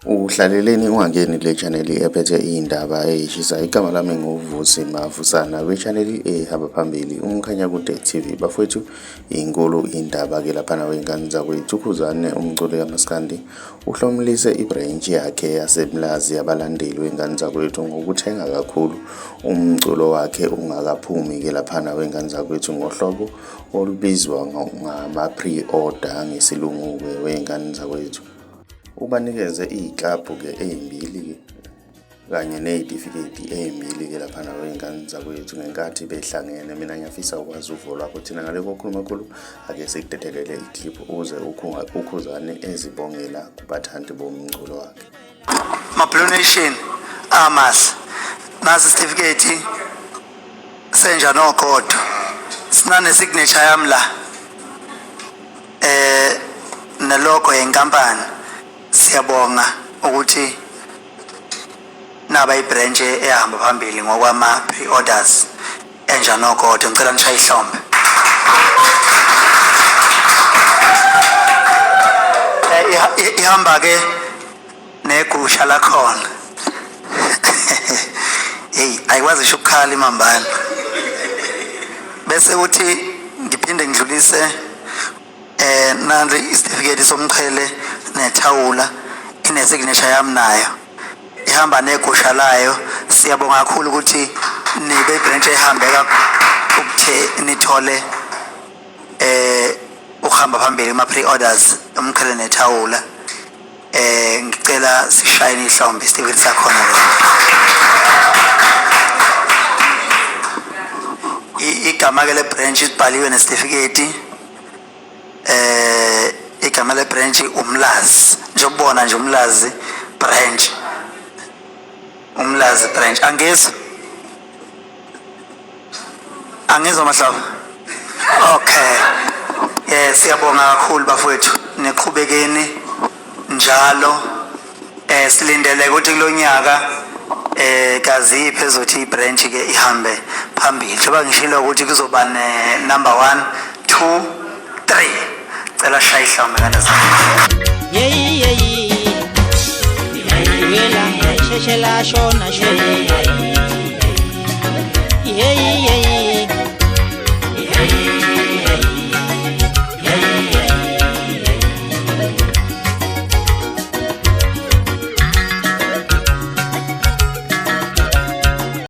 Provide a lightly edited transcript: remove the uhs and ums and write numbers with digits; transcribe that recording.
Uhlaleleni ungangeni kule channel ephethe iy'ndaba ey'shisayo. Igama lami nguVusi Mavusana kwi-channel ehamba phambili uMkhanyakude TV. Bafowethu inkulu indaba-ke laphana wey'ngane zakwethu. UKhuzani umculi kamaskandi uhlomulise ibranch yakhe yaseMlazi yabalandeli wey'ngane zakwethu ngokuthenga kakhulu umculo wakhe ungakaphumi-ke laphana wey'ngane zakwethu ngohlobo olubizwa ngama-pre-order ngesilungu-ke wey'ngane zakwethu. Ubanikeze iy'klabhu-ke ey'mbili-ke kanye ney'tifiketi ey'mbili-ke laphana wey'ngane zakwethu ngenkathi behlangene. Mina ngiyafisa ukwazi uvo lwakho. Thina ngale kokhuluma khulu ake sikudedelele iclip uze uKhuzani ezibongela kubathandi bomculo wakhe. Ma-Blue Nation amahle, nasi isitifiketi senja nogodo, sinane-signature yami la nelogo yenkampani. Siyabonga ukuthi naba ibranch ehamba phambili ngokwama pre-orders enja nogodo. Ngicela nishaye ihlombe. Ihamba ke negusha lakhona. Hey, ayikwazi ngisho ukukhala imambana. Bese uthi ngiphinde ngidlulise nansi isitifiketi somqhele nethawula, ine signature yami nayo. Ihamba negusha layo. Siyabonga kakhulu ukuthi nibe branch ehambeka ukuthe nithole ukuhamba phambili kuma pre-orders umqhele nethawula. Ngicela sishayene ihlombe, isitifiketi sakhona leso. Igama ke le branch libhaliwe nesitifiketi. Igama le branch uMlazi, njengobona nje uMlazi branch, uMlazi branch. Angizwa, angizwa Mahlaba. Okay, siyabonga kakhulu bafowethu, niqhubekeni njalo. Silindele ukuthi kulonyaka kaziphi ezothi ibranch ke ihambe phambili, njengoba ngishilo ukuthi kuzoba ne number 1 2 3. Cela shaya ihlombe ngane zami. Yeyi yeyi, wela sheshe lashona shona. Yeyi.